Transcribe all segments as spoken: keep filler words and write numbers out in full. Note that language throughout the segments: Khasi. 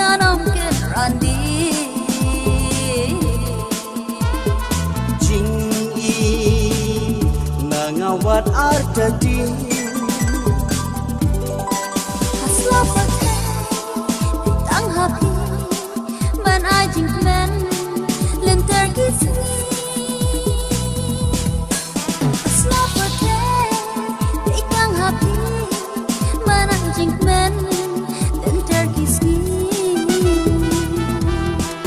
Anom ken randi. Jing i na nga wat artati. Hasla pake tang happy. Man ai jingkmen lynter ki sngi. Hasla pake tang happy. Man ai jingkmen lynter ki sngi.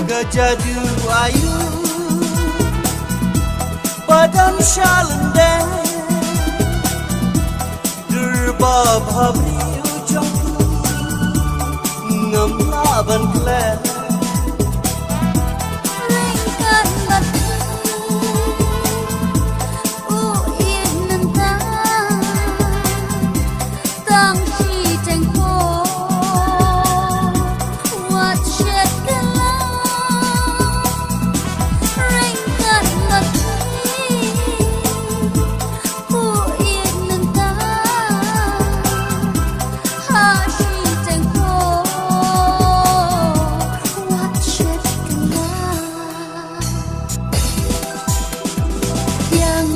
Ka jadu ayu ba don sha lyndet. Dur ba bha briew jong u ngam lah ban klet. Ryngkat bad u ïeit mynta. Tang shi teng ko wat shet kylla. Ryngkat bad u ïeit mynta. Ha shi teng ko wat shet kylla. Yang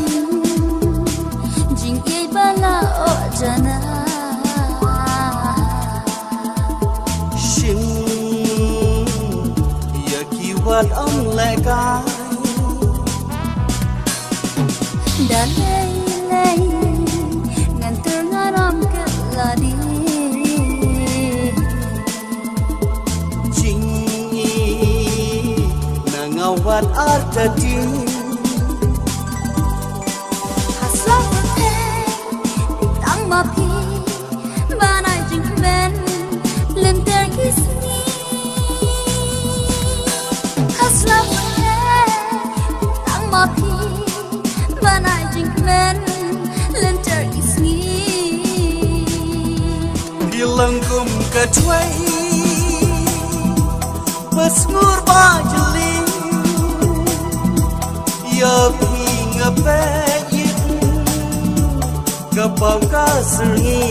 jingïeit ba la oh jana. Shin ïa ki wat ym lehkai. Da lei lei ngan tur ngan ym kylla di. Jing i na nga wat artati. Hasla pake tang ma phi. Ban ai jingkmen lynter ki sngi. Hasla pake tang ma phi. Ban ai jingkmen lynter ki sngi. Phi long kum ka twai ba sngur ba jylliew. Ïa phi nga peit ïa ka paw ka syrngi.